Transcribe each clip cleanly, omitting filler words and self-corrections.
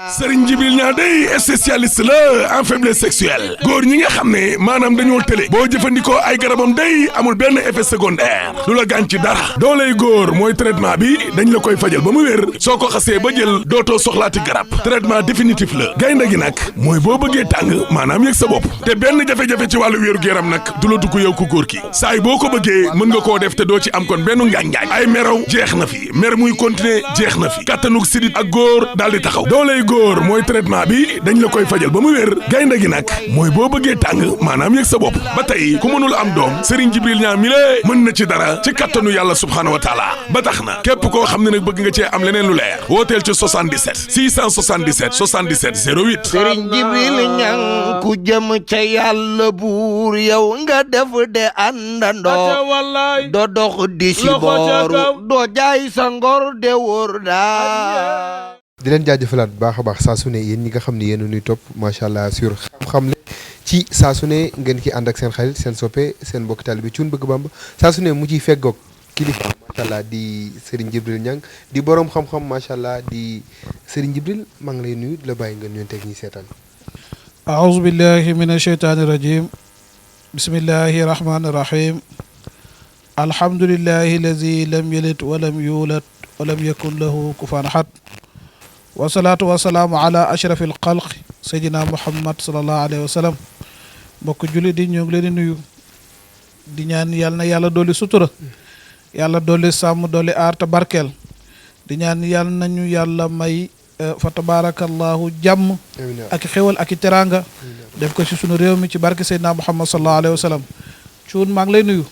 Serigne Djibril Niang day spécialiste la en faiblesse sexuelle góor ñi nga xam ne maanaam dañoo tële boo jëfandikoo ay garabam day amul benn effet secondaire du la gaañ ci dara dooley góor mooy traitement bi dañ la koy fajal ba mu wér soo ko xasee ba jël dootoo soxlaati garab traitement définitif la gaynde gi nag mooy boo bëggee tàng maanaam yëg sa bopp te benn jafe-jafe ci wàllu wéeru yaram nag du la dugg yow ku góor ki saay boo ko bëggee mën nga koo def te doo ci am kon benn ngaañ-ngaañ ay meraw jeex na fi mer muy continuer jeex na fi kattanug sidit ak góor daal di taxaw dooley góor mooy traitement bi dañ la koy fajal ba mu wér gaynde gi nag mooy boo bëggee tàng maanaam yëg sa bopp ba tey ku mënul am doom Serigne Djibril Niang mi lée mën na ci dara ci kattanu yàlla subhaanahu wa taala ba tax na képp koo xam ne nag bëgg nga cee am leneen lu leer wooteel ci 77 677 77 08 Serigne Djibril Niang ku jëm ca yàlla buur yow nga def de àndandoo doo dox di si booru doo jaay sa ngor de wóor daa di leen jaajëfalaat bu baax a baax saa su ne yéen ñi nga xam ne yéen a ñuy topp macha allah sur xam-xam le ci saa su ne ngeen ki ànd ak seen xarit seen soppe seen mbokk taalibe bi Cuun Bëgg Bamba saa su ne mu ciy feggoog kilifa macha allah di Serigne Djibril Niang di borom xam-xam macha allah di Serigne Djibril maa ngi lay nuyu di la bàyyi nga nuyoon teg ñi seetaan. aouzu billahi min asheytaani rajim bismillahi rahmaani rahim alhamdulillahi allazi lam yalid walam yulad walam yakun lahu kufuwan ahad wasalaatu wasalaamu ala ashraf alxalq sayyidina muhammad salallahu alayhi wa sallam mbokk julli di ñoo ngi leen di nuyu di ñaan yàlla na yàlla dooli sutura yàlla dooli sàmm dooli aar te barkeel di ñaan yàlla nañu yàlla may fa tabarakallahu jàmm ak xéwal ak i teraanga def ko ci sunu réew mi ci barke sayyidina muhammad salallahu alayhi wa sallam cuun maa ngi lay nuyu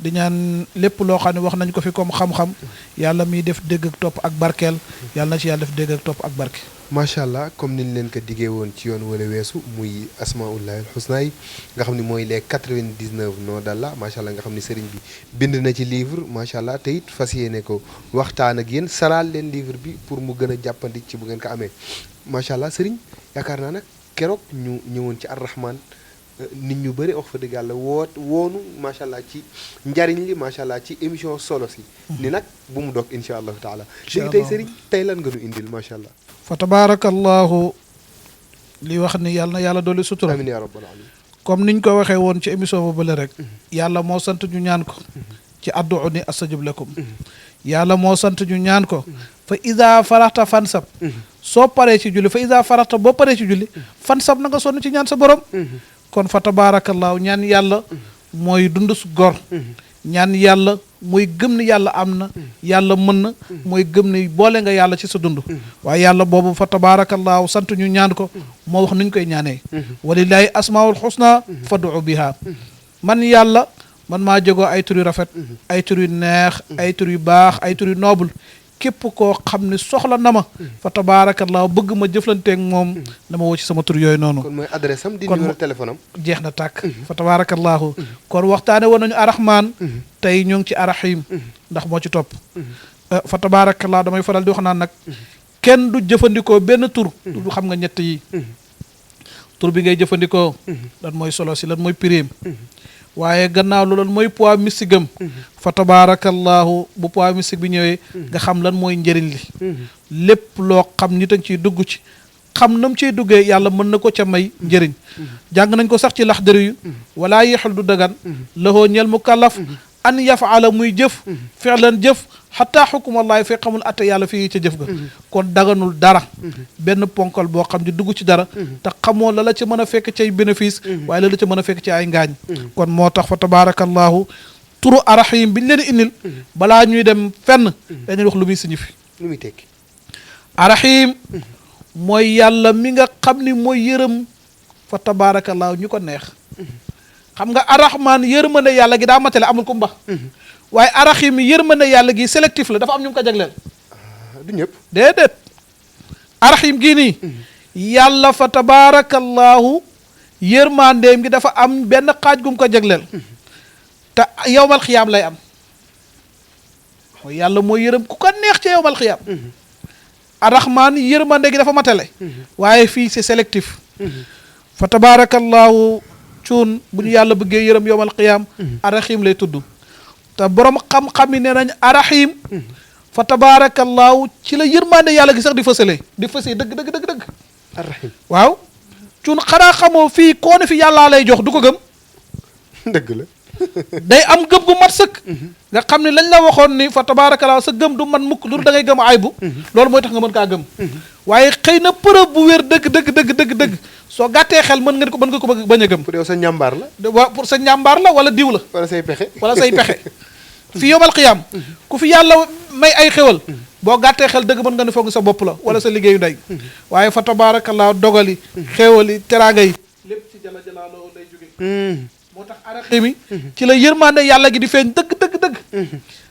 di ñaan lépp loo xam ne wax nañ ko fi comme xam-xam yàlla miy def dégg ak topp ak barkeel yàlla na ci yàlla def dégg ak topp ak barke macha allah comme niñ leen ko diggee woon ci yoon wala weesu muy asmaullahi alxusna yi nga xam ne mooy les 99 noms d'Allah macha allah nga xam ne sëriñ bi bind na ci livre macha allah te it fas yéene ko waxtaan ak yéen salaal leen livre bi pour mu gën a jàppandi ci bu ngeen ko amee macha allah sëriñ yaakaar naa nag keroog ñu ñëwoon ci arrahman nit ñu bëri wax fa dëgg yàlla woonu macha allah ci njariñ li macha allah ci émission solo si ni nag bu mu dog incha allahu taala léegi tey sëriñ tey lan nga nu indil macha allah fa tabarakallahu li wax ni yàlla na yàlla dooli sutura amiin yaa rabbal alamin comme niñ ko waxee woon ci émission boobu la rek yàlla moo sant ñu ñaan ko ci adduuni astajib lakum yàlla moo sant ñu ñaan ko fa ida faraxta fansab soo paree ci julli fa ida faraxta boo paree ci julli fansab na nga sonn ci ñaan sa borom kon fa tabaarakallaahu ñaan yàlla mooy dund su gor ñaan yàlla mooy gëm ni yàlla am na yàlla mën na mooy gëm ni boole nga yàlla ci sa dund waaye yàlla boobu fa tabaarakallaahu sant ñu ñaan ko moo wax nuñ koy ñaanee walillaahi asmaul husna fad'u biha man yàlla man maa jógoo ay tur yu rafet ay tur yu neex ay tur yu baax ay tur yu noble képp koo xam ne soxla na ma fa tabaarakallaahu bëgg ma jëflanteeg moom dama woo ci sama tur yooyu noonu kon mooy adresse am di numéro téléphone am jeex na tàkk fa tabaarakallaahu kon waxtaane woon nañu arrahman tey ñu ngi ci arrahim ndax moo ci topp fa tabaarakallaahu damay faral di wax naan nag kenn du jëfandikoo benn tur du xam nga ñett yi tur bi ngay jëfandikoo lan mooy solo si lan mooy pirim waaye gannaaw loolu mooy poids mystique am fa tabaarakallaahu bu poids mystique bi ñëwee nga xam lan mooy njëriñ li lépp loo xam nit a ngi ciy dugg ci xam nam ciy duggee yàlla mën na ko ca may njëriñ jàng nañ ko sax ci laxdari yu walaa yexul du dagan lahoo ñel mukallaf an yafaala muy jëf fi'lan jëf xataa xukumallahi fee xamul atte yàlla fii ca jëf ga kon daganul dara benn ponkal boo xam di dugg ci dara te xamoo la la ci mën a fekk ci ay bénéfice waaye la la ci mën a fekk ci ay ngaañ kon moo tax fa tabarakallahu turu arrahim bi ñu leen indil balaa ñuy dem fenn dañuy wax lu muy signifie lu muy tekki arrahim mooy yàlla mi nga xam ni mooy yërëm fa tabarakallahu ñu ko neex xam nga arrahman yërmande yàlla gi daa matale amul kumba waaye arrahim yërmande yàlla gi sélectif la dafa am ñu mu ko jagleel du ñëpp déedéet arrahim gii nii yàlla fa tabarakallahu yërmandeem gi dafa am benn xaaj gum ko jagleel te yowmal xiyaam lay am mooy yàlla mooy yërëm ku ko neex ca yowmal xiyaam arrahman yërmande gi dafa matale waaye fii c'est sélectif fa tabarakallahu cuun bu ñu yàlla bëggee yërëm yowmal qiyaam arrahim lay tudd te borom xam-xam yi nee nañ arrahim fa tabaarakallaahu ci la yërmande yàlla gi sax di fësale dëgg arrahim waaw cun xanaa xamoo fii koo ne fi yàllaa lay jox du ko gëm dëgg la day am gëm gu mat sëkk nga xam ne lañ la waxoon ni fa tabaarakallaahu sa gëm du man mukk lu da ngay gëm aybu loolu mooy tax nga mën kaa gëm waaye xëy na preuve bu wér dëgg soo gàttee xel mën nga ko bañ a gëm pour yow sa njàmbaar la waaw pour sa njàmbaar la wala diw la wala say pexe fi yowmal qiyaam ku fi yàlla may ay xewal boo gàttee xel dëgg mën nga ne foog sa bopp la wala sa liggéeyu ndey waaye fa tabaarakallaahu dogali xewali teraanga yi lépp ci jala jalaaloo lay jóge moo tax araximi ci la yërmande yàlla gi di feeñ dëgg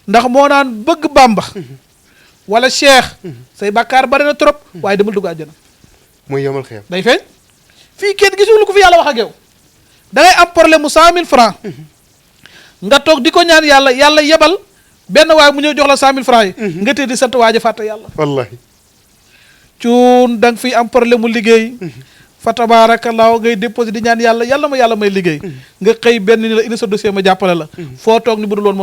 ndax moo naan bëgg bàmba wala cheikh say bàkkaar bari na trop waaye demal dugg àjjana mooy yomal xiyam day feeñ fii kenn gisul ko fi yàlla wax ak yow da ngay am problème mu 100 000 francs nga toog di ko ñaan yàlla yebal benn waaye mu ñëw jox la 100 000 francs yi nga tee di sant waaja fàtte yàlla wallahi cuun da nga fiy am problème mu liggéey fa tabaarakallaahu ngay déposé di ñaan yàlla ma yàlla may liggéey nga xëy benn ni la indi sa dossier ma jàppale la foo toog ni budul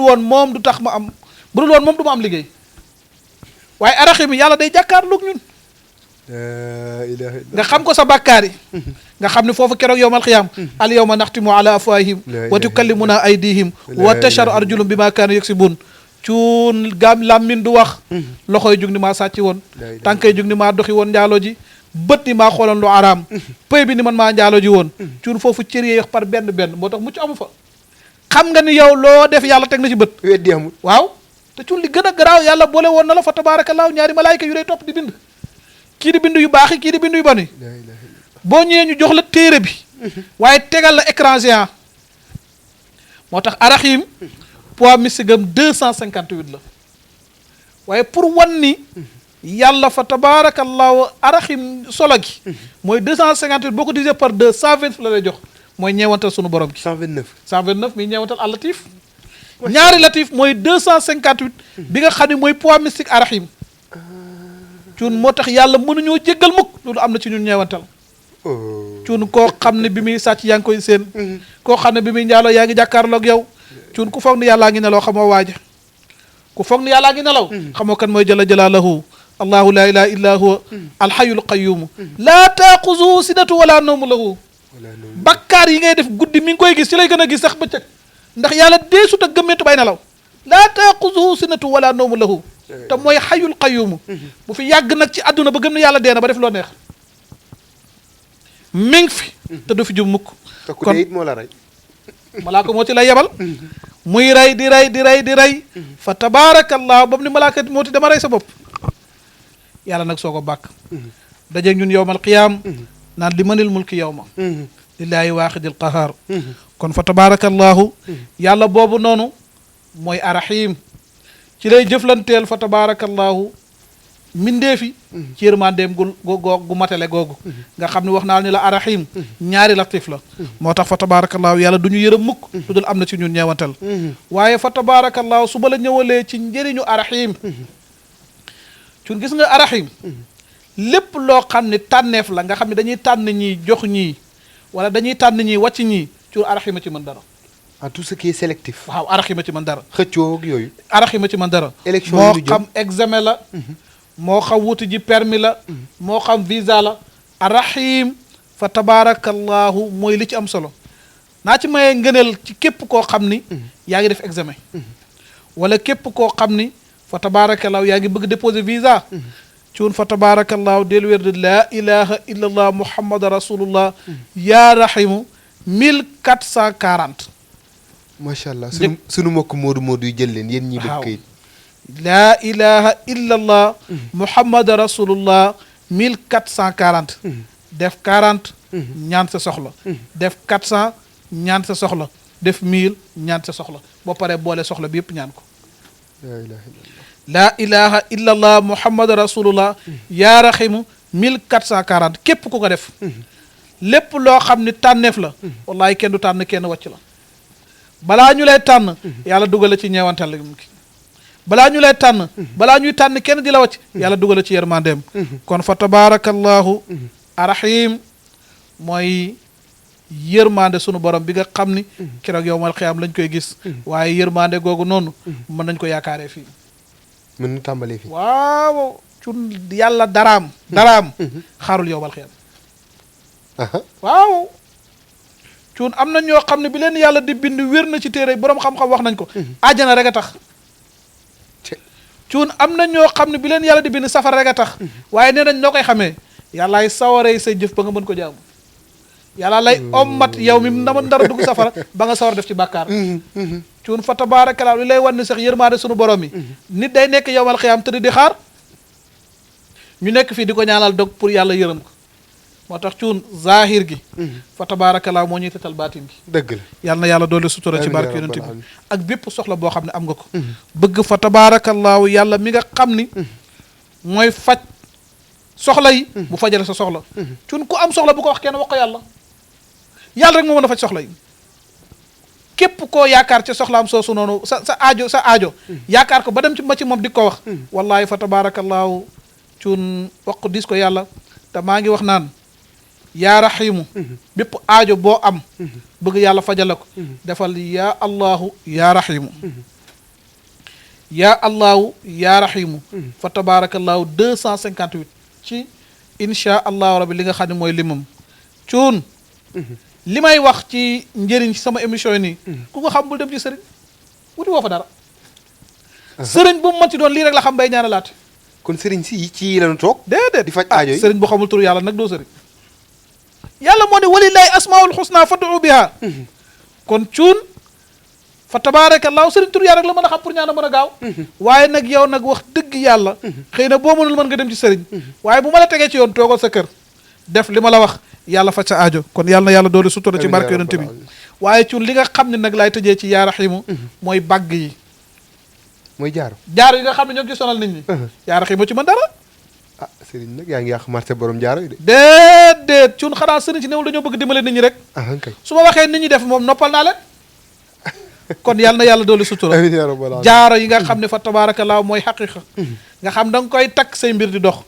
woon moom du tax ma am budul woon moom du ma am liggéey waaye araximi yàlla day jàkkaarloog ñun nga xam ko sa bàkkaar yi nga xam ne foofu keroog yowmal xiyaam al yawma naxtimu ala afwaahihim wa tukallimuna aydihim wa tasharu arjulum bi ma kaanu yaksibun cuun gaam làmmin du wax loxoy jug ni maa sàcci woon tànkay jug ni maa doxi woon njaalo ji bët ni maa xooloon lu araam pëy bi ni man maa njaalo ji woon cuun foofu cër yi yox par benn moo tax mucc amu fa xam nga ni yow loo def yàlla teg na ci bët weddi amul waaw te cuun li gën a garaaw yàlla boole woon na la fa tabaarakallaahu ñaari malaayka yu lay topp di bind kii di bind yu baax yi kii di bind yu bon yi boo ñëwee ñu jox la téere bi waaye tegal la écran géant moo tax araxim poids mystique am 258 la waaye pour wan ni yàlla fa tabaarakallaahu araxim solo gi mooy 258 boo ko divisé par 2 120 la lay jox mooy ñeewantal sunu borom gi 129 mi ñeewantal al latif ñaari latif mooy 258 bi nga xam ne mooy poids mystique araxim cuun moo tax yàlla mënuñoo jéggal mukk loolu am na ci ñun ñeewantal cuun koo xam ne bi muy sàcc yaa ngi koy seen koo xam ne bi muy njaaloo yaa ngi jàkkaarloog yow cuun ku foog ni yàllaa ngi nelaw xamoo waaja ku foog ni yàllaa ngi nelaw xamoo kan mooy jalla jalaalahu allahu la ilaha illa huwa alxayul qayumu laa taaxuzuhu sinatu wala nawmu lahu bakkaar yi ngay def guddi mi ngi koy gis ci lay gën a gis sax bëccëg ndax yàlla deesut ak gëmmentu bay nelaw laa taaxuzuhu sinatu wala nawmu lahu te mooy xayul qayumu bu fi yàgg nag ci àdduna ba gëm ne yàlla dee na ba def loo neex mi ngi fi te du fi jub mukk kon it moo la rey malaaka moo ci lay yebal muy rey di rey fa tabaarakallah bam ni malaaka moo ti dama rey sa bopp yàlla nag soo ko bàkk dajeeg ñun yowmal qiyaam naan li manil mulki yowma lillaahi waaxidil qahaar kon fa tabaarakallahu yàlla boobu noonu mooy arahim ci lay jëflanteel fa tabaarakallaahu mindeefi ci yërmandeem gu matale googu nga xam ne wax naa ni la arahim ñaari latif la moo tax fa tabaarakallaahu yàlla du ñu yërëm mukk lu dul am na ci ñun ñeewantal waaye fa tabaarakallaahu su ba la ñëwalee ci njëriñu arahim cun gis nga arahim lépp loo xam ne tànneef la nga xam ne dañuy tànn ñii jox ñii wala dañuy tànn ñii wàcc ñii cun arahima ci mën dara tout ce qui est sélectif waaw araxima ci man dara xëccoo ak yooyu araxima ci man dara élection moo xam examen la moo xam wuti ji permis la moo xam visa la arahim fa tabarakallahu mooy li ci am solo naa ci mayee ngëneel ci képp koo xam ni yaa ngi def examen wala képp koo xam ni fa tabarakallahu yaa ngi bëgg déposer visa cuun fa tabarakallahu del wér de laa ilaha illa allah muhammad rasulullah yaa rahimu 1440 macha allah sunu mbokk moodu yi jël leen yéen ñi bëgg kayit laa ilaha illa allah muhammad rasulullah 1440 def 40 ñaan sa soxla def 400 ñaan sa soxla def 1000 ñaan sa soxla boo paree boole soxla bi yëpp ñaan ko laa ilaha illa allah muhammad rasulullah yaa rahimu 1440 képp ku ko def lépp loo xam ni tànneef la wallahi kenn du tànn kenn wàcc la balaa ñu lay tànn yàlla dugal la ci ñeewantal ki balaa ñu lay tànn balaa ñuy tànn kenn di la wàcc yàlla dugal la ci yërmandeem kon fa tabarakallahu arahim mooy yërmande sunu borom bi nga xam ni keroog yowmal xiyaam lañ koy gis waaye yërmande googu noonu mën nañ ko yaakaaree fii mën na tàmbalee fi. waaw cun yàlla daraam xaarul yowmal xiyam waaw cun am na ñoo xam ne bi leen yàlla di bind wér na ci téere boroom xam-xam wax nañ ko àjjana rek a tax cun am na ñoo xam ne bi leen yàlla di bind safara rek a tax waaye nee nañ noo koy xamee yàllaay sawaree say jëf ba nga mën ko jaamu yàlla lay ommat yow mi na ma ndara dugg safara ba nga sawar def ci bàkkaar cuun fa tabaarakallaa li lay wan ni sax yërmaande sunu borom yi nit day nekk yowmal xiyaam tëdd di xaar ñu nekk fii di ko ñaanal dog pour yàlla yërëm ko moo tax cuun zahir gi fa tabaarakallaa moo ñuy tetal baatin gi dëgg la yàlla na yàlla doole sutura ci barke yonent bi ak bépp soxla boo xam ne am nga ko bëgg fa tabaarakallaa yàlla mi nga xam ni mooy faj soxla yi bu fajale sa soxla cuun ku am soxla bu ko wax kenn wax ko yàlla rek moo mën a faj soxla yi képp koo yaakaar ca soxlaam soosu noonu sa aajo yaakaar ko ba dem ci ma ci moom di ko wax wallahi fa tabaarakallaahu cuun wax ko dis ko yàlla te maa ngi wax naan yaa raxiimu bépp aajo boo am bëgg yàlla fajala ko defal yaa allahu yaa raxiimu yaa allahu yaa raxiimu fa tabaarakallaahu 258 ci insha allahu rabbi li nga xam ne mooy limam cuun li may wax ci njëriñ sama émission yi nii ku ko xam bul dem ci sëriñ wuti woo fa dara sëriñ bu mu mën ci doon lii rek la xam bay ñaanalaate kon sëriñ si ci lañu toog déedéet di faj aajo yi sëriñ bu xamul turu yàlla nag doo sëriñ yàlla moo ne walillaahi asmaul husna fad'u biha kon cuun fa tabaarakallaahu sëriñ turu yàlla rek la mën a xam pour ñaan a mën a gaaw waaye nag yow nag wax dëgg yàlla xëy na boo mënul mën nga dem ci sëriñ waaye bu ma la tegee ci yoon toogal sa kër def li ma la wax yàlla faj sa aajo kon yàlla na yàlla doole sutura ci barke yonent bi waaye cuun li nga xam ne nag laay tëjee ci yaa raxiimu mooy bàgg yi mooy jaaro yi nga xam ne ñoo ngi sonal nit ñi yaa raxiimu ci mën dara ah sëriñ nag yaa ngi yàq marché borom jaaro yi de déedéet cuun xanaa sëriñ ci newul dañoo bëgg dimbale nit ñi rek kay su ma waxee nit ñi def moom noppal naa leen kon yàlla na yàlla doole sutura amiin yaa rabbal aalamiin jaaro yi nga xam ne fa tabaarakallaa mooy xaqiqa nga xam da nga koy takk say mbir di dox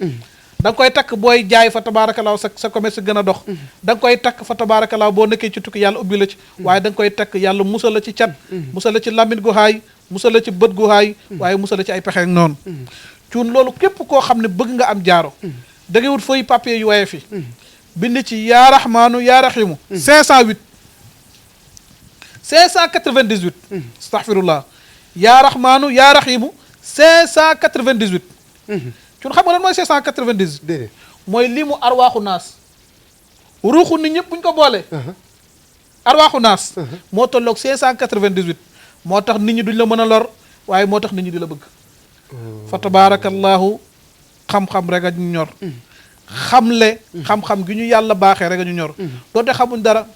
da nga koy takk booy jaay fa tabaarakallaa sa commerce gën a dox da nga koy takk fa tabaarakallaa boo nekkee ci tukki yàlla ubbi la ci waaye da nga koy takk yàlla musal la ci cat musal la ci lamine gu haay musal la ci bët gu haay waaye musal la ci ay pexe noonu cuun loolu képp koo xam ne bëgg nga am jaaro da ngay wut feuille papier yu waye fi bind ci yaa rahmaanu yaa rahimu 508 598 astaghfirullah yaa rahmaanu yaa rahimu 598 cuun xam nga lan mooy 598 déedéet mooy limu arwaaxu naas ruuxu nit ñëpp bu ñu ko boolee arwaaxu naas moo tolloog 598 moo tax nit ñi duñ la mën a lor waaye moo tax nit ñi di la bëgg fa tabaarakallaahu xam-xam rek a ñu ñor xamle xam-xam gi ñu yàlla baaxee rek a ñu ñor doote xamuñ dara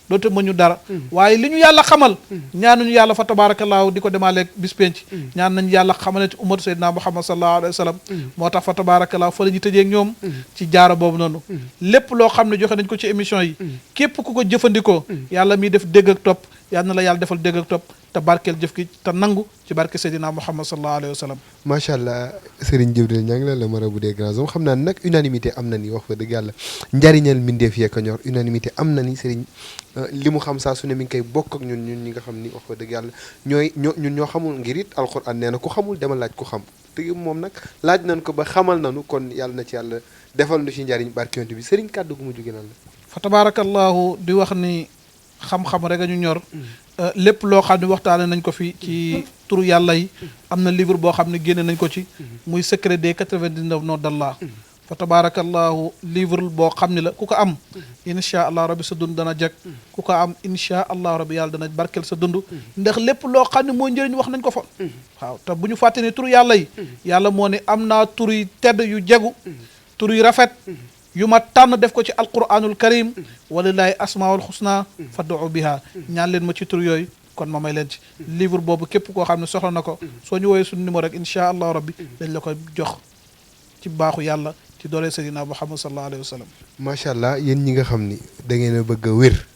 doote mëñu dara waaye li ñu yàlla xamal ñaanuñu yàlla fa tabaarakallaahu di ko demaaleeg bis penc ñaan nañu yàlla xamale ci ummatu sayyidina muhammad sallallahu alayhi wa sallam moo tax fa tabaarakallaahu fa la ñu tëjeeg ñoom ci jaara boobu noonu lépp loo xam ne joxe nañ ko ci émission yi képp ku ko jëfandikoo yàlla miy def dégg ak topp yàlla na la yàlla defal dégg ak topp te barkeel jëf gi te nangu ci barke Seydina Muhammad sallallahu alayhi wa sallam macha allah Serigne Djibril Niang la marabout des grands hommes xam naa nag unanimité am na ni wax fa dëgg yàlla njariñal mbindeef yee ko ñor unanimité am na ni Serigne li mu xam saa su ne mi ngi koy bokk ak ñun ñi nga xam ni wax fa dëgg yàlla ñun ñoo xamul ngir it alxuraan nee na ku xamul dama laaj ku xam te moom nag laaj nañ ko ba xamal nañu kon yàlla na ci yàlla defal nu ci njariñ barke yonent bi Serigne kàddu gu mu jóge nan la fa tabarakallahu di wax ni xam-xam rek a ñu ñor lépp loo xam ne waxtaane nañ ko fi ci turu yàlla yi am na livre boo xam ne génne nañ ko ci muy secret des 99 noms d'Allah fa tabarakallahu livre boo xam ne la ku ko am insha allah rabbi sa dund dana jag ku ko am insha allah rabbi yàlla dana barkeel sa dund ndax lépp loo xam ne mooy njëriñ wax nañ ko fa waaw te bu ñu fàtte ne turu yàlla yi yàlla moo ne am naa tur yu tedd yu jegu tur yu rafet yu ma tànn def ko ci alquranul karim walillahi asmaul husna fad'u biha ñaan leen ma ci tur yooyu kon ma may leen ci livre boobu képp koo xam ne soxla na ko soo ñu woowee suñu numéro rek insha allah rabbi dañ la ko jox ci baaxu yàlla ci doole Seydina Muhammad sallallahu alayhi wa sallam macha allah yéen ñi nga xam ni da ngeen a bëgg a wér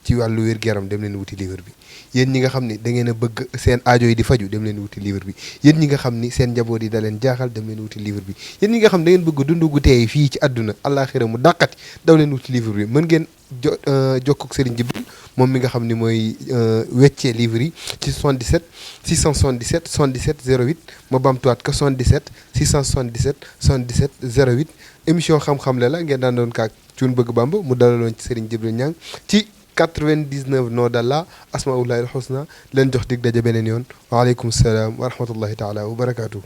ci wàllu wér-gu-yaram dem leen wuti livre bi yéen ñi nga xam ni da ngeen a bëgg seen aajo yi di faju dem leen wuti livre bi yéen ñi nga xam ni seen njaboot yi da leen jaaxal dem leen wuti livre bi yéen ñi nga xam da ngeen bëgg dund gu teey fii ci àdduna àllaaxira mu dàqati daw leen wuti livre bi mën ngeen jokk ak Serigne Jibril moom mi nga xam ni mooy weccee livre yi ci 77 677 77 08 ma bamtuwaat ko 77 677 77 08 émission xam-xam la ngeen daan doon kaak Cuun Bëgg Bamba mu dalaloon ci Serigne Jibril Niang ci 99 noo dalla asmaullahi alxusna leen jox dig daje beneen yoon waaleykum salaam wa rahmatullahi taala wa barakaatu.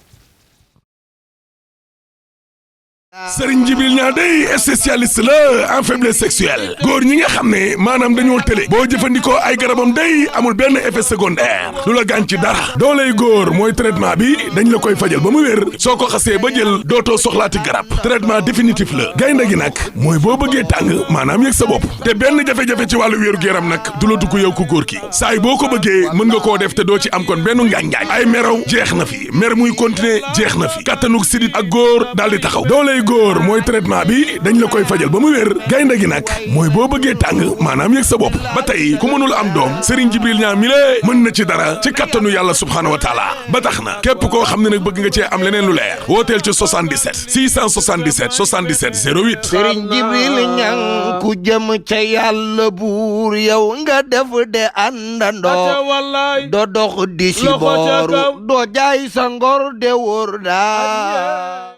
Serigne Jibril Niang day spécialiste la en faiblesse sexuelle góor ñi nga xam ne maanaam dañoo tële boo jëfandikoo ay garabam day amul benn effet secondaire lu la gaañ ci dara dooley góor mooy traitement bi dañ la koy fajal ba mu wér soo ko xasee ba jël dootoo soxlaati garab traitement définitif la gaynde gi nag mooy boo bëggee tàng maanaam yëg sa bopp te benn jafe-jafe ci wàllu wéeru yaram nag du la dugg yow ku góor ki saay boo ko bëggee mën nga koo def te doo ci am kon benn ngaañ-ngaañ ay meraw jeex na fi mer muy continuer jeex na fi kattanug sidit ak góor daal di taxaw dooley góor mooy traitement bi dañ la koy fajal ba mu wér gaynde gi nag mooy boo bëggee tàng maanaam yëg sa bopp ba tey ku mënul am doom Serigne Jibril Niang mi lée mën na ci dara ci kattanu yàlla subhaanahu wa taala ba tax na képp koo xam ne nag bëgg nga cee am leneen lu leer wooteel ci 77 677 77 08 Serigne Jibril Niang ku jëm ca yàlla buur yow nga def de àndandoo doo dox di si booru doo jaay sa ngor de wóor daa